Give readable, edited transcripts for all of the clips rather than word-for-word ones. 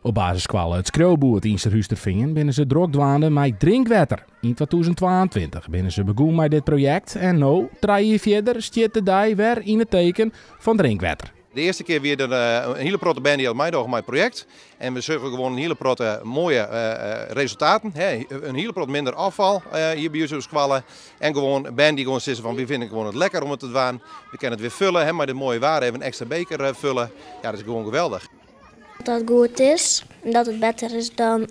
Op basisskoalle It Skriuwboerd yn Surhústerfean binne se drok dwaande mei drinkwetter. Yn 2022 binne se begûn mei dit projekt en no, 3 jier fierder, stiet de dei wer yn it teken fan drinkwetter. De earste kear wie der in hiele protte bern dy't al meidogge mei it projekt. En we sjogge gewoan in hiele protte moaie resultaten. In hiele protte minder ôffal hjir by ús op skoalle. En gewoan bern dy't gewoan sizze fan wy fine it gewoan it lekker om it te dwaan. We kinne it wer fulle, mei dit moaie waar even ekstra beker fulle. Ja, dat is gewoan geweldich. Dat it goed is en dat it better is dan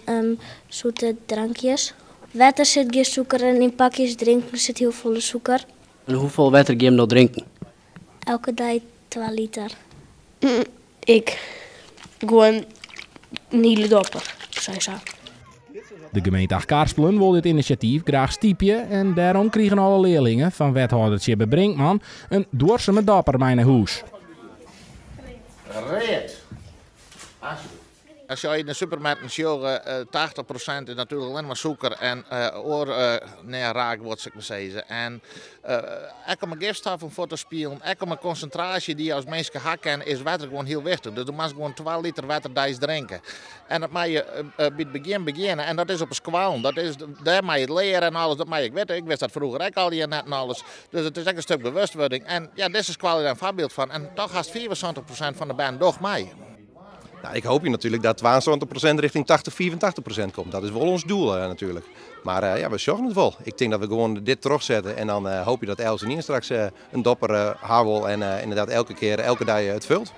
soete drankjes. Wetter sit gjin sûker en yn pakjes drinken sit hiel folle sûker. En hoefolle wetter gean jim no drinken? Elke dei 2 liter. Ik gewoan in hiele dopper, sowieso. De gemeente Achtkarspelen wol dit inisjatyf graach stypje en dêrom krigen alle learlingen fan wethâlder Tjibbe Brinkman in duorsume dopper mei nei hûs. Read. Alsjeblieft. As je yn de supermerken sjogge, 80% is natuerlik allinnich mar sûker en oar nee, raakguod, sil ik mar sizze. En ek om 'e gifstoffen fuort te spielen, ek om 'e konsintraasje dy't je as minske ha kinne, is wetter gewoan hiel wichtich. Dus do moatst gewoan 2 liter wetter deis drinke. En dat mei je by it begjin begjinne en dat is op 'e skoallen. Dat is, dêr mei je it leare en alles, dat mei ik witte. Ik wist dat froeger ek al net en alles. Dus it is ek in stik bewustwurding. En ja, dizze skoalle is dêr in foarbyld fan. En toch hast 75% fan de bern docht mei. Nou, ik hoop natuerlik dat 72% richting 80, 85% komt. Dat is wol ons doel natuerlik. Mar ja, we sjogge it wol. Ik tink dat we gewoan dit trochsette en dan hoopje dat eltsenien straks in dopper ha wol en inderdaad elke kear, elke dei it fult.